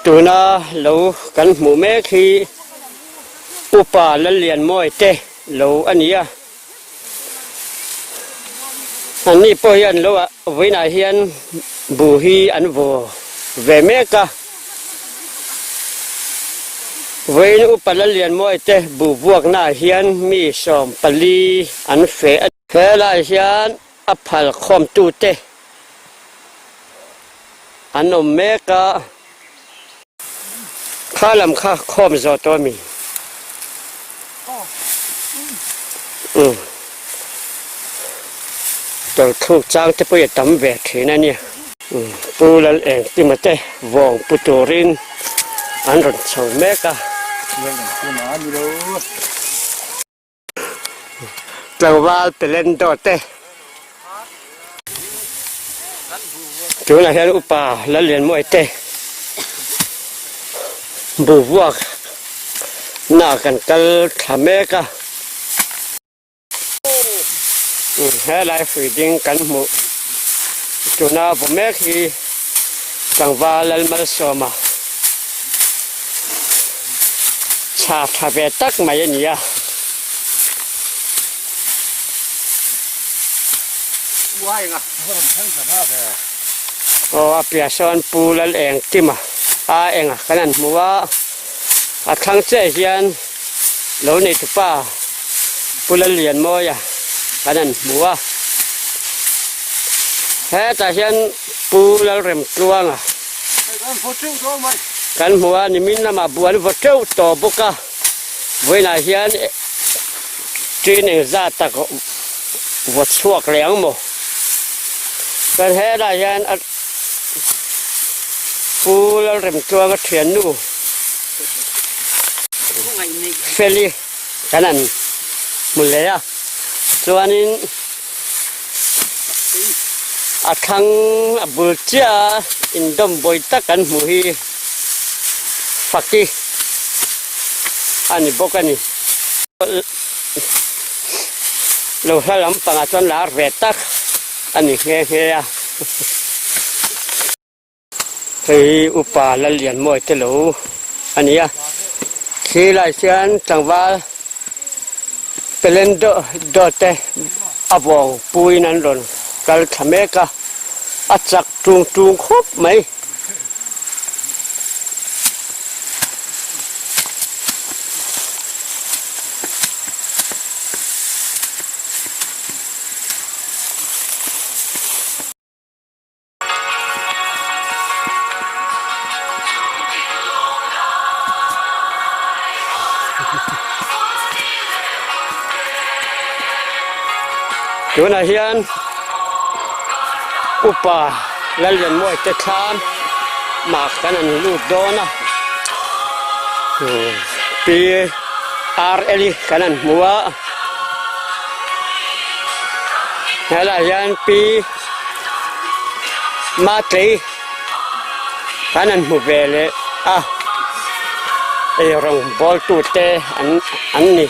Tuna lo kan hmuh mek hi Upa Lallianmawia te lo a ni a. Anni pawh hian lo ah vawiinah hian buh hi an vaw ve mek a. Vawiin Upa Lallianmawia te buh vuaknaah hian mi 14 an feh a. Helai hian a phal khawmtute an awm mek a. Kha lam kha khawm zawh tawh ami? Umm. Tawlthluk chang te pawh hi a tam ve thin a nia. Umm. Pu Lal Engkima te vawng pu turin an rawn chho mek a. Tlangval Pelendo te tunah hian upa Lallianmawia te buhvuak na kan kal thla mek a helai hrui ding kan hmuh tuna vaw mek hi tlangval Lalmalsawma Chha tha ve tak mai a ni a. Aw a piah sawn Pu Lal Eng Tima a eng a kan han hmu a, a thlang chiah hian lo neitupa Pu Lal Lianmawia kan han hmu a. Hetah hian Pu Lalremtluanga Kan hmu a, nimin lamah buh an vaw teuh tawh bawk a, vawiinah hian ṭin engzat tak vaw chhuak leh ang maw? Chuan helaiah hian a Pu Lalremtluanga ṭhiannu Feli kan han hmu leh a, chuanin. A thlang a bul chiah a indawm bawi tak kan hmuh hi Faki a ni bawk a ni. Lo hla lampangah chuan lar ve tak a ni nghe nghe a. Hei hi upa Lallianmawia te lo a ni a, khi lai hian tlangval pelen dawt te a vawng puiin an rawn kal thla mek a, a chak tung tung khawp mai. Tunah hian upa Lallianmawia te thlam mah kan an lut dawn a Pi R L-i kan an hmu a helaiah hian Pi Matlei kan han hmu ve leh a, eirawng bawltute an an ni.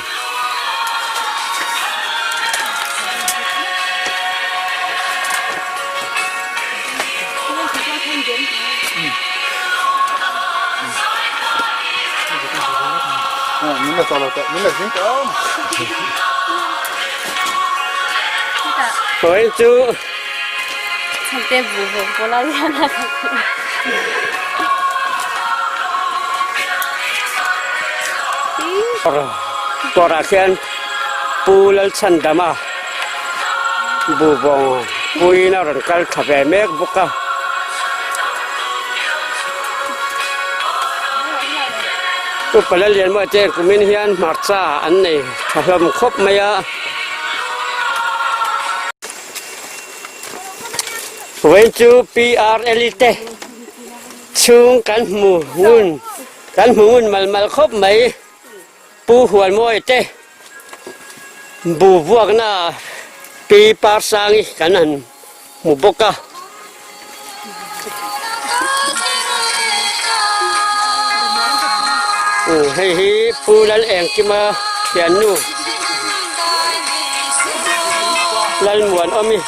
Vawiin chu Kawrah khian Pu Lalchhandama Buvawng puiin a rawn kal thla ve mek bawk a. Upa Lallianmawia te kumin hian hmarcha an nei tha hlawm khawp mai a. Vawiin chu PRLE te chhung kan hmu ngun kan hmu ngun mal mal khawp mai Pu Hualmawia te bu vuakna Pi Parsangi kan han hmu bawk a. Hei hi Pu Lalengkima thiannu Lalmuanawmi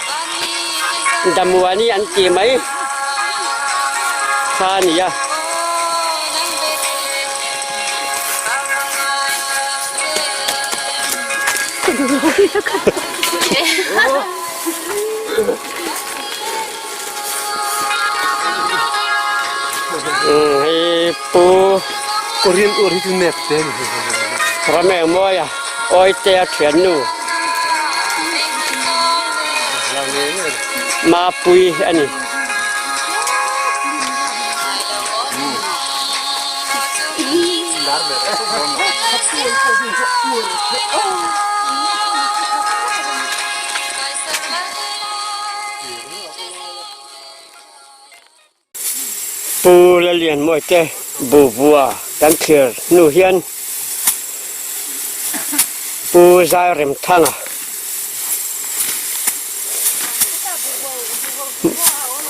Damuani an ti mai kha a ni a. Hei pu Korean ur hi chu nep te ni. Ramengmawia Awitea thiannu Mapui a ni. Pu Lalianmawite te Buvua kan thlir hnu hian Pu Zairemthanga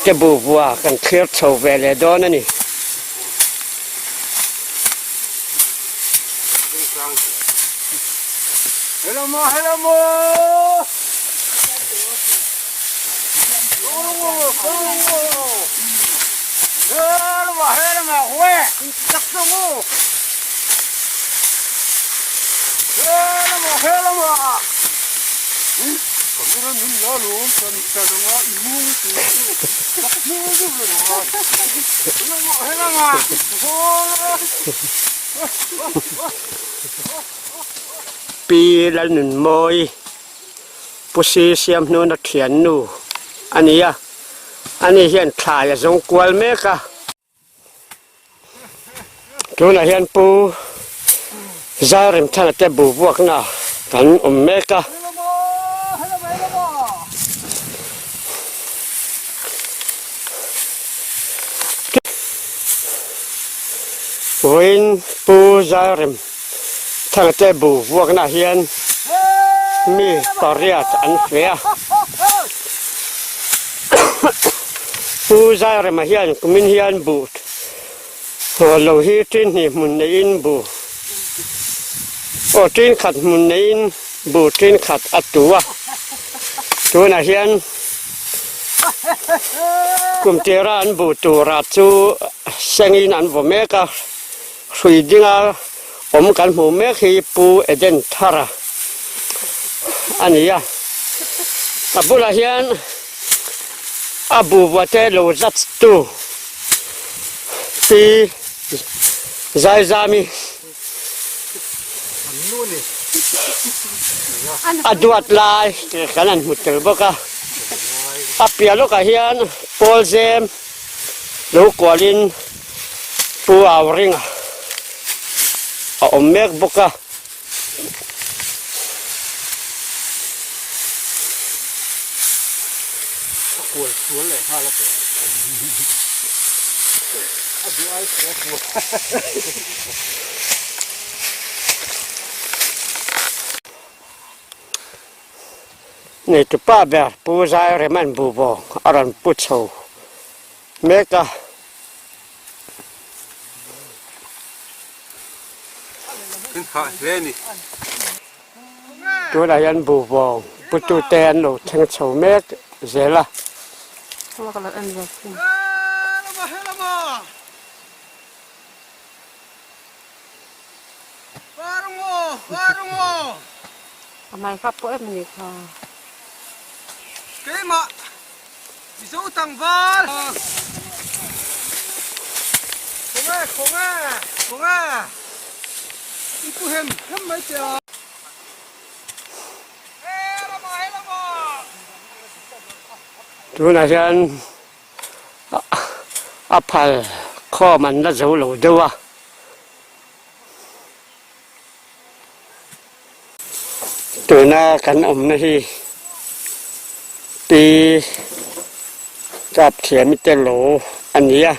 te Buvua kan thlir chho ve leh dawn a ni. Pi Lalnunmawi Pu Si Siamhnuna thiannu a ni a, ani hian thlai a zawng kual mek a. Tunah hian Pu Zairemthana te bu vuakna kan awm mek a. Vawiin Pu Zairemthana te bu vuakna hian mi pariat an hle a. Pu Zairema hian kumin hian buh lo hi tin hnih hmun neiin buh aw tin khat hmun neiin buh tin khat a tu a, tunah hian kum tira an buh turah chu sengin an vaw mek a, hrui dinga awm kan hmuh mek hi Pu Eden Thara a ni a, a bulah hian. A bu vate lo zat tu pi Zaizami a duat lai kan han hmu tel bawk a, a piah lawkah hian pawl zem lo kualin Pu Auringa a awm mek bawk a. A kual sual leh nghal a tawh. A duh ai pawh a kual. Neitu pa ber Pu Zairema'n Buvawng a rawn pu chho mek a. Tunah hian Buvawng putute an lo thleng chho mek zel a. Mizo tlangval! Khawnge, khawnge, khawnge! I pu hem hem mai che a. Tunah hian a phal khawm an la zo lo deuh a. Tuna kan awmna hi pi kap thiam te lo a ni a,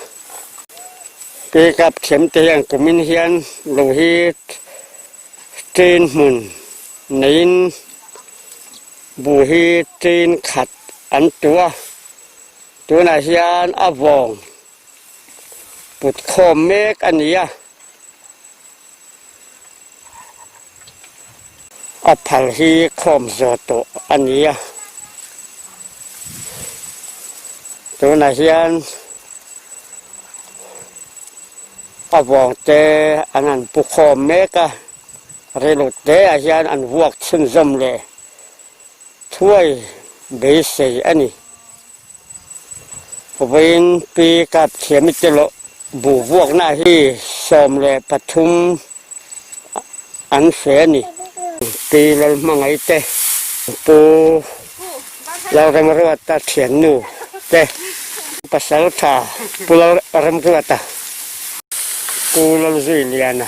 pi kap thiam te hian kumin hian lo hi train hmun neiin buh hi train khat an tu a, tunah hian a vawng put khawm mek a ni a. A phal hi khawm zawh tawh a ni a, tunah hian a vawng te an han pu khawm mek a. Reilo te ah hian an vuak chhunzawm leh thuai beisei a ni. Vawiin Pi Kapthiami te lawh bu vuakna hi 13 an fe a ni. Pi Lalhmangaih te, Pu Lalremruata thiannu te, Pasaltha Pu Lalremruata, Pu Lalzuiliana.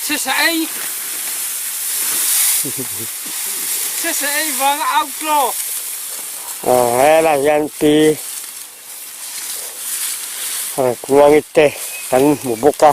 Sisa ei Sisa ei vang outlaw. Helai hian pi Rengkuangi te kan hmu bawk a.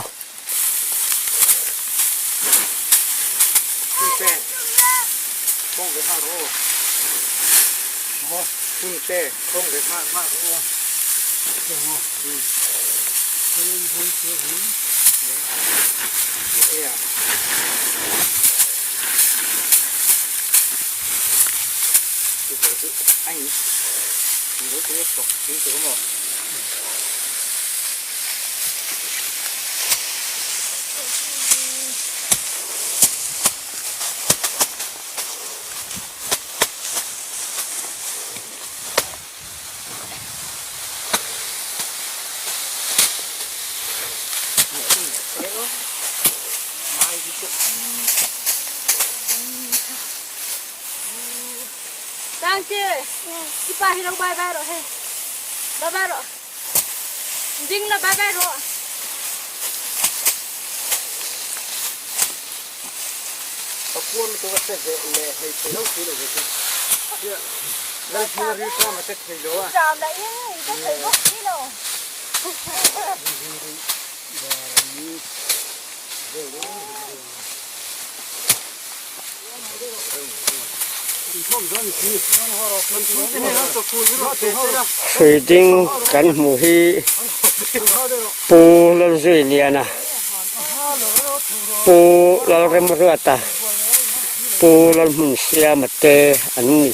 Hrui ding kan hmuh hi Pu Lalzuiliana, Pu Lalremruata, Pu Lalhmunsiama te an ni.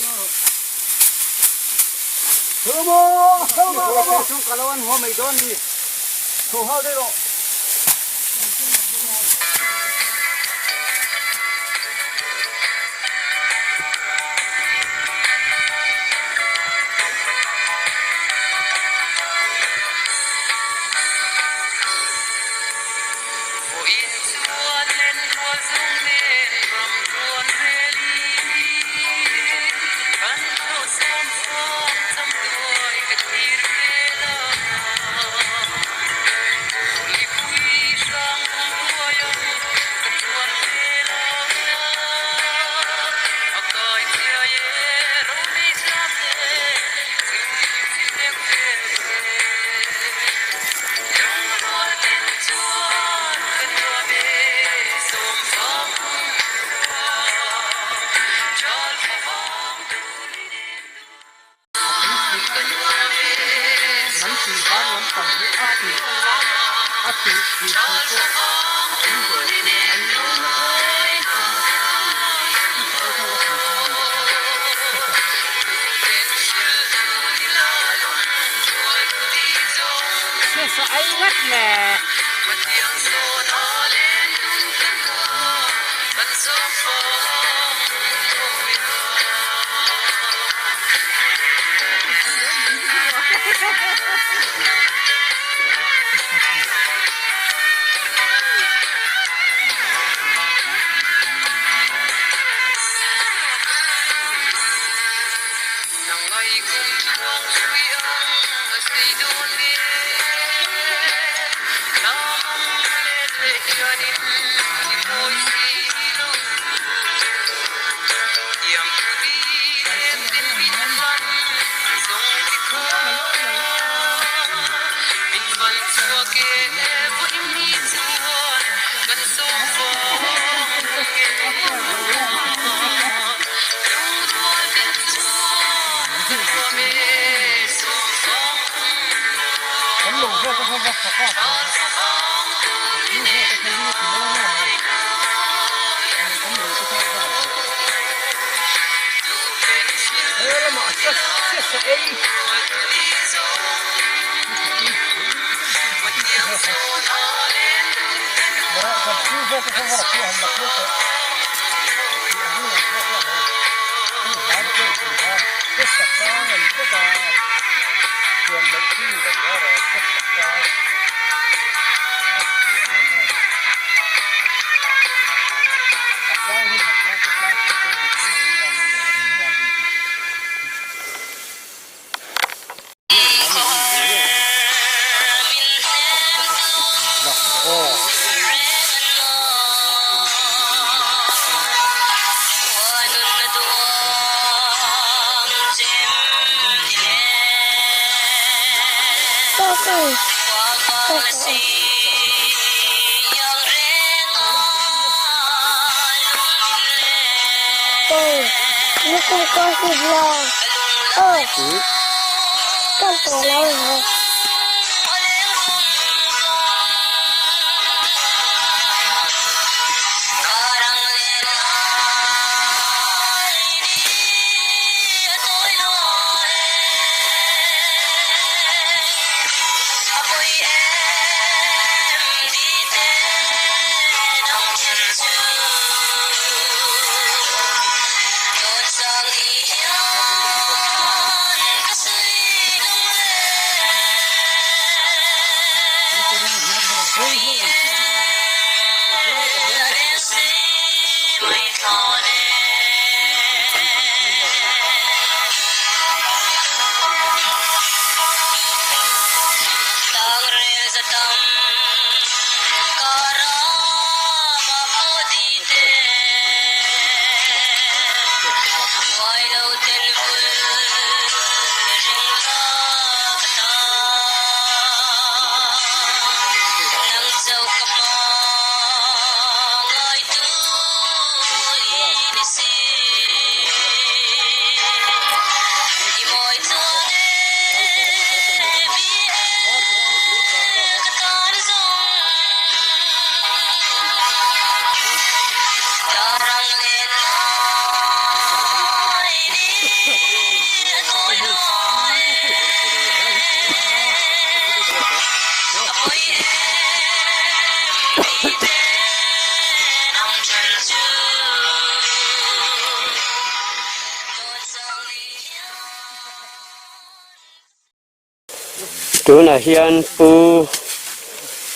Tunah hian Pu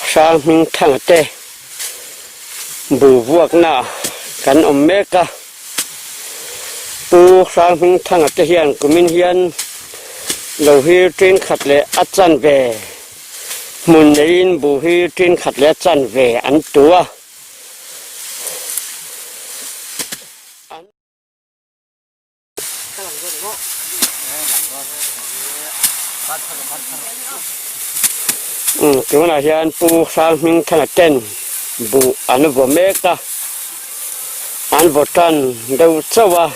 Hrang Hmingthanga te bu vuakna kan awm mek a. Pu Hrang Hmingthanga te hian kumin hian lo hi ṭinkhat leh a chanve hmun neiin bu hi ṭinkhat leh a chanve an tu a. Tunah hian Pu Hrang Hmingthanga ten buh an vaw mek a, an vaw tan deuh chauh a.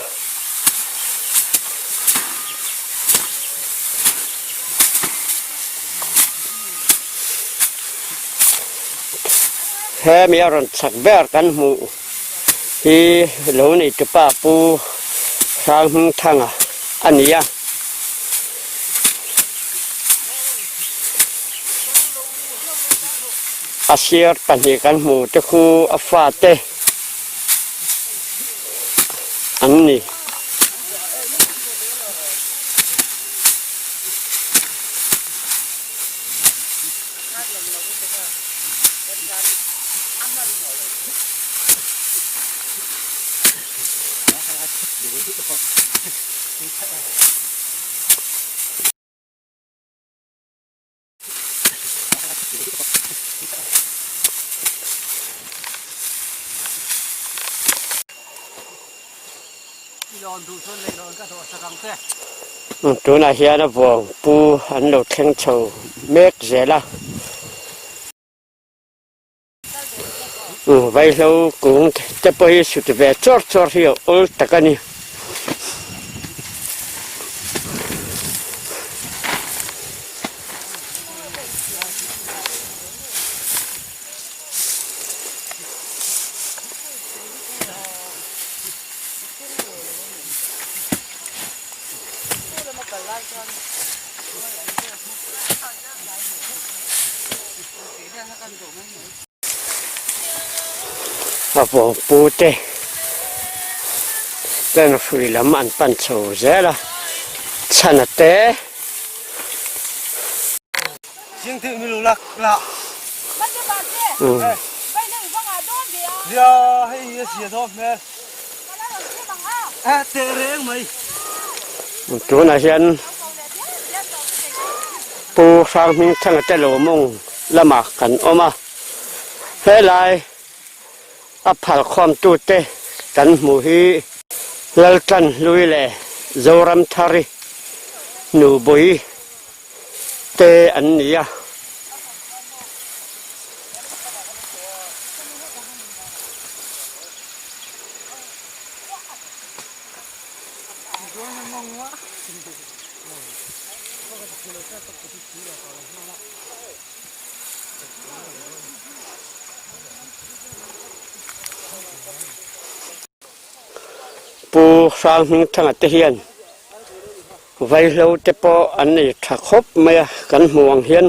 Hemi a rawn chak ber kan hmuh hi lo nei tupa Pu Hrang Hmingthanga a ni a. A sir pahnih kan hmuh te khu a fate an ni. Tunah hian a vuang pu an lo thleng chho mek zel a. Vaihlo kung te pawh hi sut ve chawr chawr hi a awl tak a ni. A vawng pu te ten hrui lam an pan chho zel a, chhana te. Tunah hian Pu Hranghmingthanga te lo mawng lamah kan awm a, helai a phal khawmtute kan hmuh hi Laltlan Hlui leh Zoramthari Nubui te an ni a. Pu Hranghmingthanga te hian vaihlo te pawh an nei tha khawp mai a kan hmuh ang hian.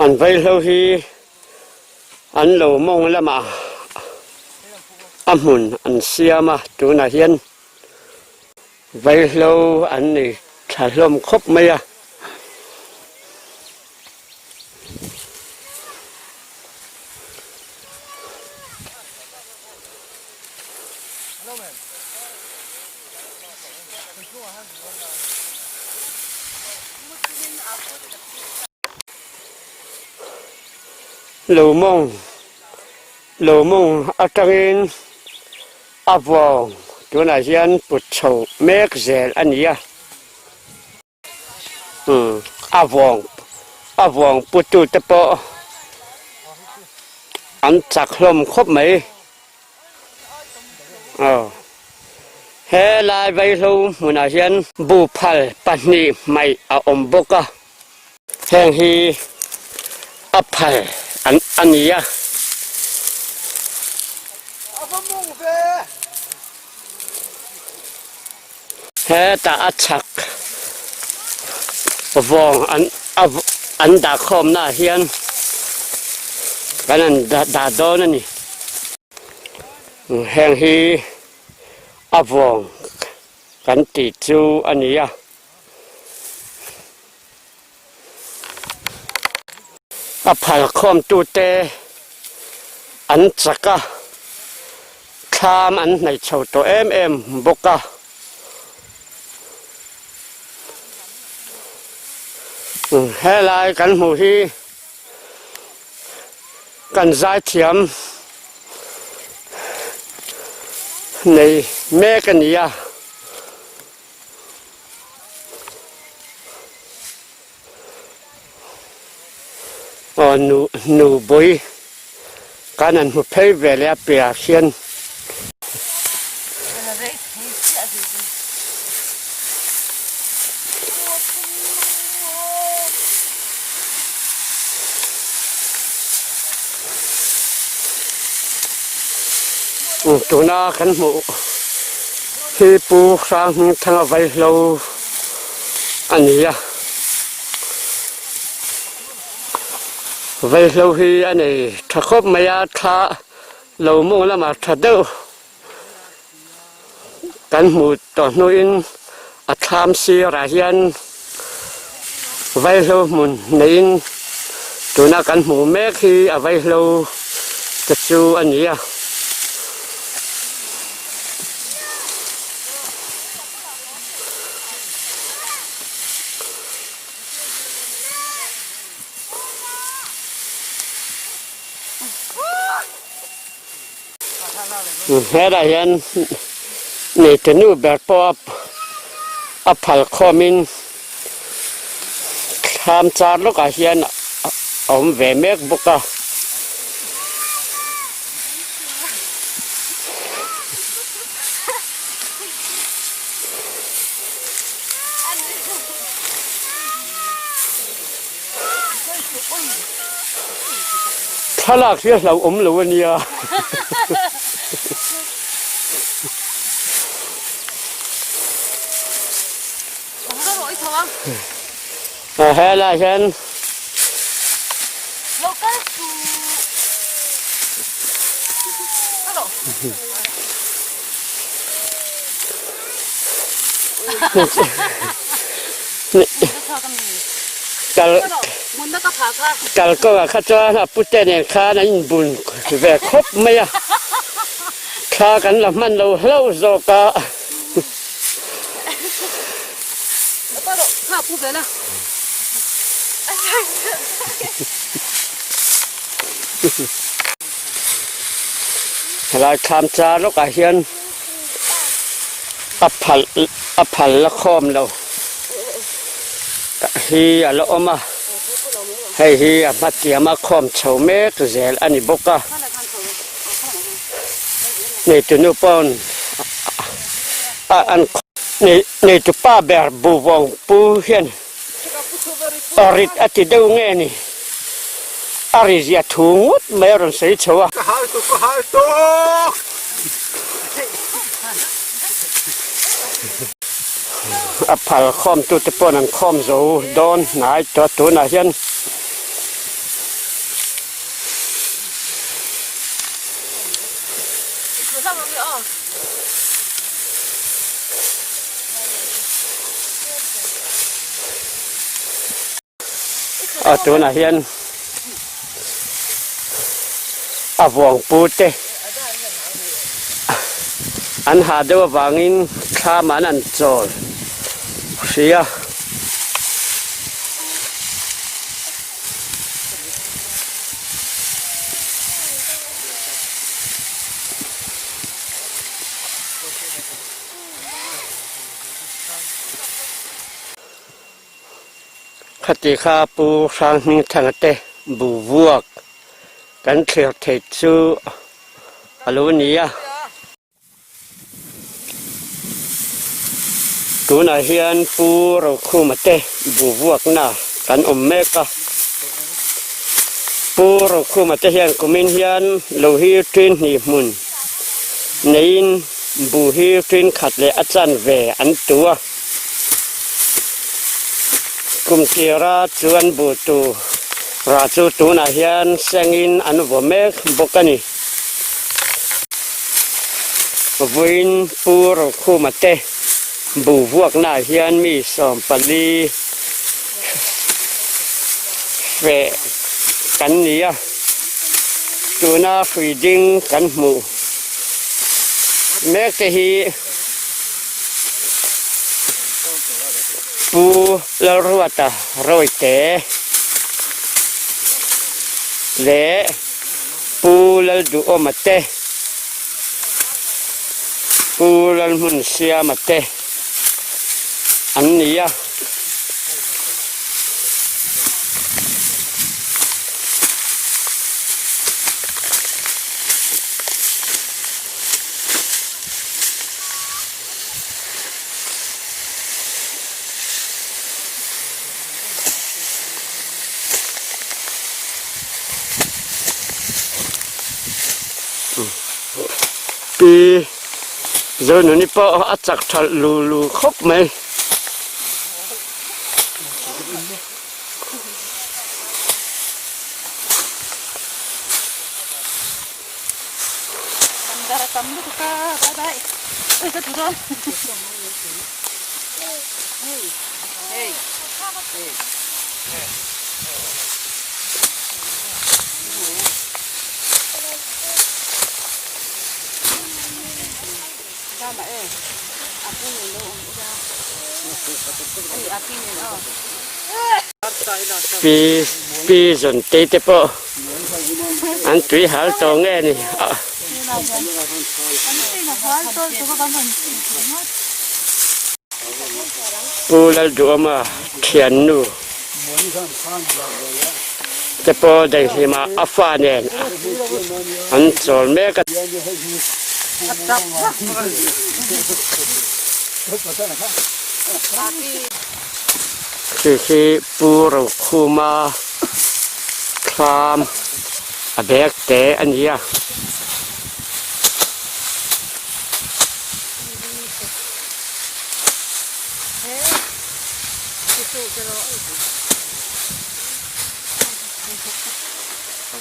An vaihlo hi an lo mawng lamah a hmun an siam a tunah hian. Vaihlo an nei tha hlawm khawp mai a. Lo mawng lo mawng atangin A vawng tunah hian put chho mek zel a ni a, umm a vawng a vawng putu te pawh an chak hlawm khawp mai aw helai vaihlo hmunah hian buhphal pahnih hmaih a awm bawk a. Heng hi a phal an a ni a. Hetah a chhak vawng an a an dah khawmna ah hian kan han dah dawn a ni. Heng hi a vawng kan tih chu a ni a. A phal khawmtute an chak a, thlam an hnaih chho tawh em em bawk a. Helai kan hmuh hi kan zaithiam nei mek a ni a. Aw nu nu bui kan han hmu phei ve leh a piahah hian. Tuna kan hmuh hi Pu Hranghmingthanga Vaihlo a ni a, Vaihlo hi a nei tha khawp mai a, thla lo mawng lamah tha deuh kan hmuh tawh hnuin a thlam sirah hian Vaihlo hmun neiin tuna kan hmuh mek hi a vaihlo te chu a ni a. Helai hian neite nu ber pawh a phal khawmin thlam char lawkah hian a awm ve mek bawk a. Thlalak hi a hlauhawm lo a nia. Helai hian. Kalkawngah kha chuan a pute nen khan an inbun ve khawp mai a, thla kan la hman lo hlauh zawk a. Helai thlam cha lawkah hian a phal a phal la khawm lo hi a la awm a hei hi a hmatiam a khawm chho mek zel a ni bawk a neitunu pawn a an neitu pa ber buhvawng pu hian A rit a ti deuh nge ni? A ri zia thu ngawt mai a rawn sawi chho a. Ka hal tuk, ka hal tuk! A phal khawmtute paw'n an khawm zo dawn hnai tawh a, tunah hian. A tunah hian a vuang pu te an ha deuh avangin thlam an an chawl hria. Khati kha Pu Hrang Hmingthanga te bu vuak kan thlir theih chu a lo ni a. Tunah hian Pu Rokhuma te bu vuakna kan awm mek a. Pu Rokhuma te hian kumin hian lo hi ṭin hnih hmun neiin bu hi ṭin khat leh a chan ve an tu a. Kum tira chuan bu tu rah chu tunah hian sengin an vaw mek bawk a ni. Vawiin Pu Rokhuma te bu vuaknaah hian mi 14 feh kan ni a, tuna hrui ding kan hmuh mek te hi Pu Lalruata Rawite leh Pu Lalduhawma te, Pu Lalhmunsiama te an ni a. Pi Zonuni pawh a chak thalh lu lu khawp mai. Pi pi zawn te te pawh an tui hal tawh nge ni a. Pu Lalduhawma thiannu te pawh daihlim ah a fa nen an chawl mek a. Khi khi Pu Rokhuma thlam a bag te a ni a.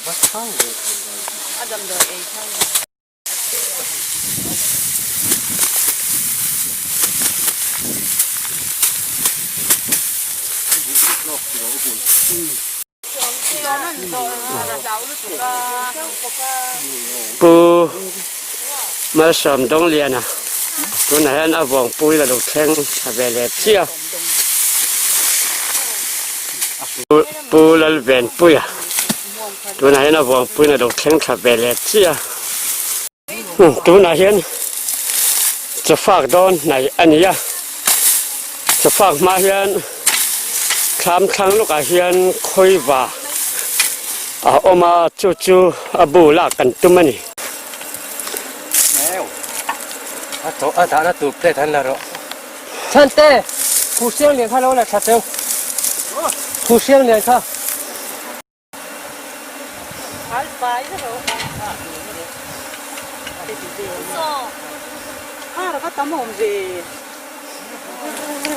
Pu Malsawm Dawngliana tunah hian a vawngpui a lo thleng thla ve leh chiah a. Pu Lalvenpuia tunah hian a vawngpuiin a lo thleng thla ve leh chiah a. Tunah hian chawfak dawn hnaih a ni a, chawfak hma hian thlam thlang lawkah hian khawiva a awm a, chu chu a bu lak kan tum a ni. Chhante, Khu Siang Lian kha lo la tha teu. Khu Siang Lian kha.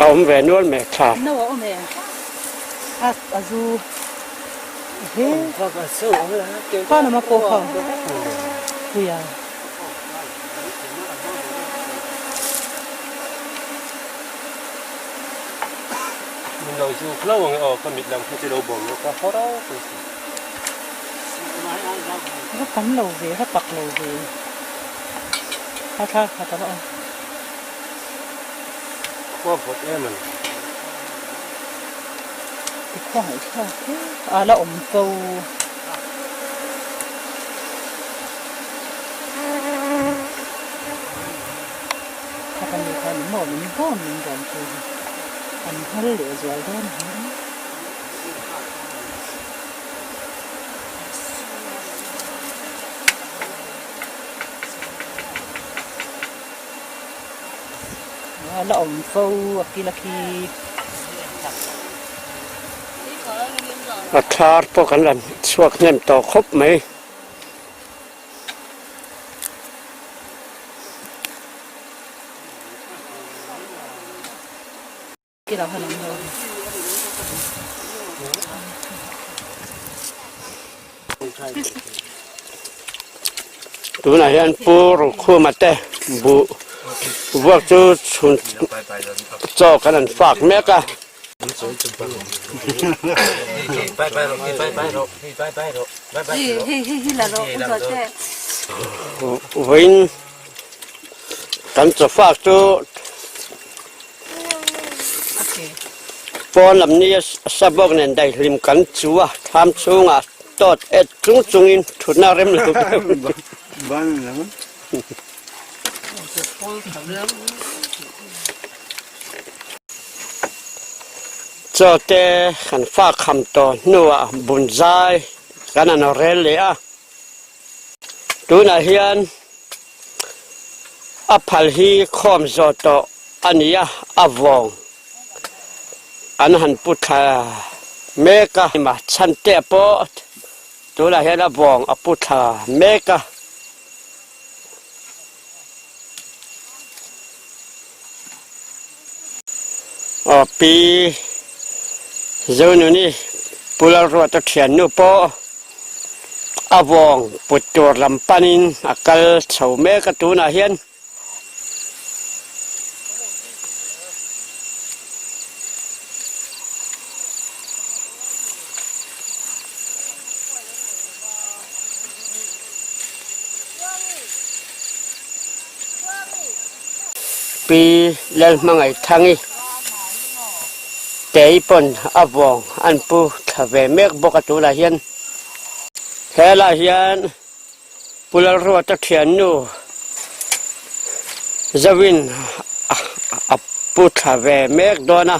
A awm ve nual mai tha. Min lo zuk lo ang e aw ka mit lam kha chu lo bawm lawk a haw rau pawh si. Va tam lo ve, va pak lo ve. A thla khat a va awm. Khua vawt em a ni. Ti khua ngaihthlak hle a la awm fo. Kha ka nu khan maw min bawm min bawm thu hi an nghal leh zual dawn ang em? A la awm fo a kil a khi. A thar pawh kan la chhuak hnem tawh khawp mai. Tunah hian Pu Rukhuma te buh vuak chu chhun chaw kan han fak mek a. Vawiin kan chaw fak chu Pawn lam ni a sa bawk nen daihlim kan chu a, thlam chhungah tawt et chung chungin thutna rem lo deuh. Chaw te kan fak kham tawh hnuah bunzai kan han rel leh a, tunah hian A phal hi khawm zawh tawh a ni a, a vawng an han pu thla mek a. Chhan te pawh tunah hian a vawng a pu thla mek a. Aw pi Zonuni Pu Lalruata thiannu pawh a vawng put tur lam panin a kal chho mek a tunah hian. Pi Lalhmangaithangi tei pawn a vawng an pu thla ve mek bawk a tunah hian helaiah hian Pu Lalruata thiannu Zoin a pu thla ve mek dawn a.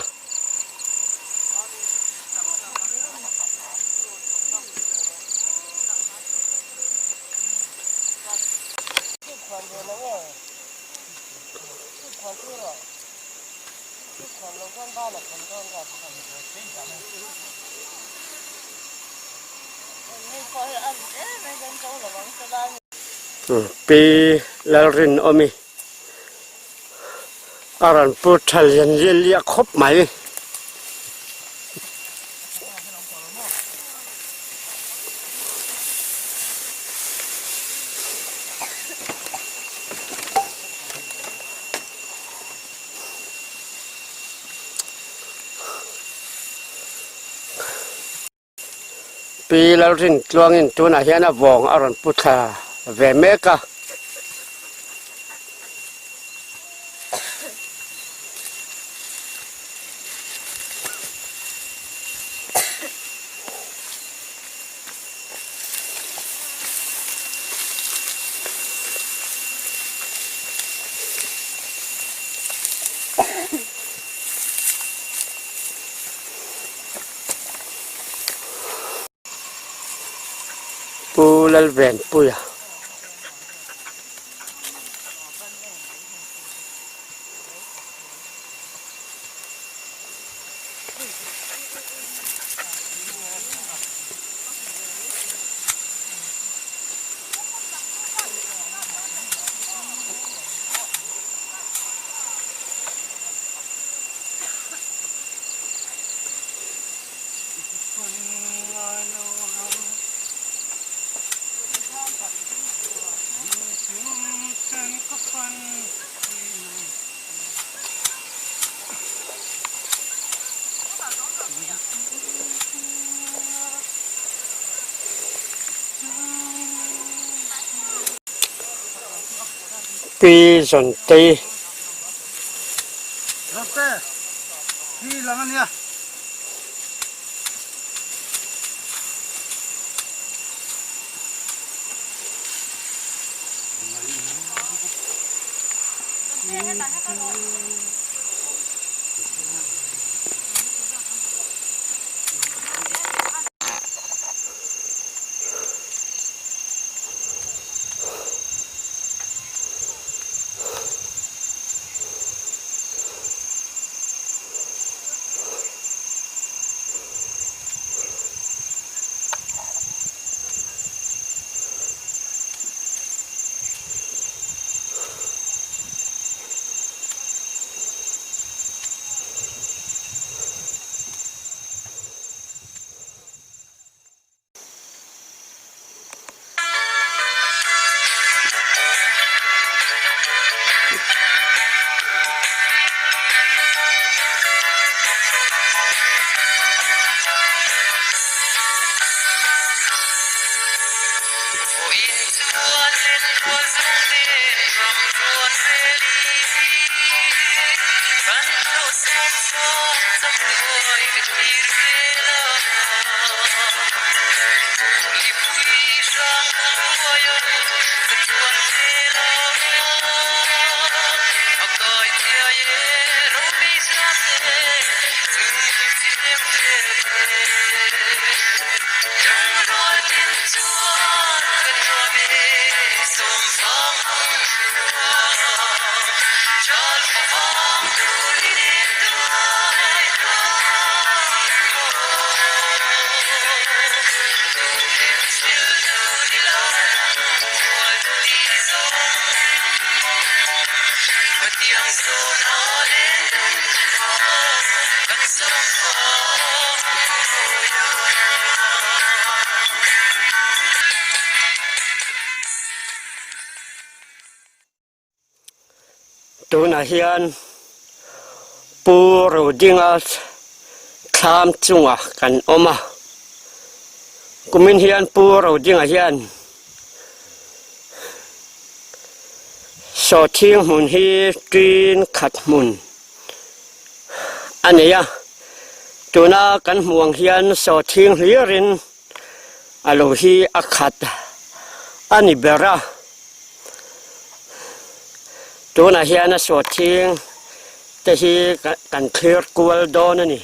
Pi Lalrinawmi a rawn pu tha lian lian liah khawp mai. Pi Lalrintluangin tunah hian a vawng a rawn pu thla ve mek a. Pu Lalvenpuia. Pi Zawntei. Tunah hian Pu Rodinga thlam chungah kan awm a, kumin hian Pu Rodinga hian Sawhthing hmun hi ṭin khat hmun a nei a, tuna kan hmuh ang hian sawhthing hlirin a lo hi a khat a ni ber a, tunah hian a sawhthing te hi kan thlir kual dawn a ni.